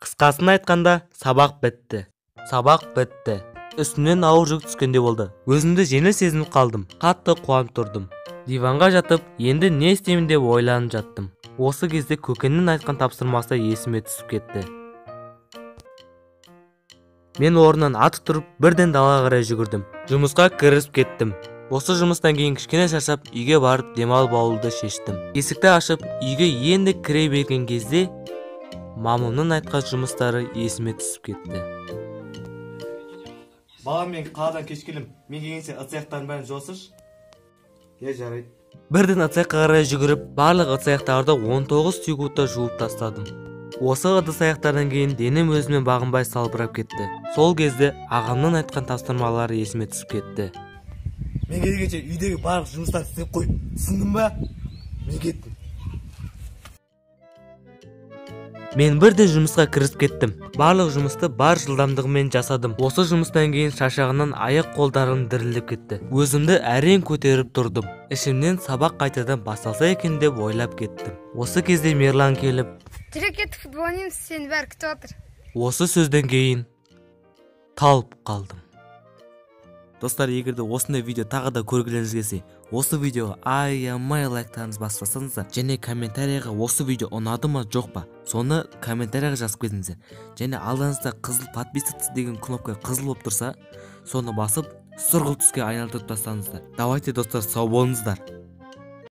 Қысқасын айтқанда, сабақ бітті. Сабақ бітті. Үстімнен ауыр жүк түскендей болды. Өзімді жеңіл сезініп қалдым. Қатты қуанып тұрдым. Диванға жатып, енді не істеймін деп ойланып жаттым. Осы кезде көкеннің айтқан тапсырмасы есіме түсіп кетті. Мен орнынан атып тұрып, бірден далаға қарай жүгірдім. Жұмысқа кірісіп кеттім. Осы жұмыстан кейін кішкене шаршап, үйге барып демалып алуды шештім. Есікті ашып, үйге енді кіре берген кезде мамамның айтқан жұмыстары есіме түсіп кетті. Балам, мен қаладан кеш келдім. Мен келгенше ыдыс-аяқтардың бәрін жуасыршы. Е, жарайды. Бірден ыдыс-аяққа қарай жүгіріп, барлық ыдыс-аяқтарды 19 секундта жуып тастадым. Осы ыдыс-аяқтардан кейін денем өзіме бағынбай салбырап кетті. Сол кезде ағамның айтқан тапсырмалары есіме түсіп кетті. Мен келгенше үйдегі барлық жұмыстарды істеп қой. Түсіндің ба? Мен кеттім. Мен бірден жұмысқа кірісіп кеттім. Барлық жұмысты бар жылдамдығымен жасадым. Осы жұмыстан кейін шаршағаннан аяқ қолдарым дірілдеп кетті. Өзімді әрең көтеріп тұрдым. Ішімнен сабақ қайтадан басталса екен деп ойлап кеттім. Осы кезде Мерлан келіп, Жүре кеттік, футбол ойнаймыз, сені бәрі күтіп отыр. Осы сөзден кейін талып қалдым. Достар, егер де осындай видео тағы да көргілеріңіз келсе, осы видеоға аямай лайктарыңызды басып тастаңыздар және комментарияға осы видео ұнады ма жоқ па, соны комментарияға жазып кетіңіздер. Және алдарыңызда қызыл подписаться деген кнопка қызыл болып тұрса, соны басып сұрғылт түске айналдырып тастаңыздар. Давайте, достар, сау болыңыздар.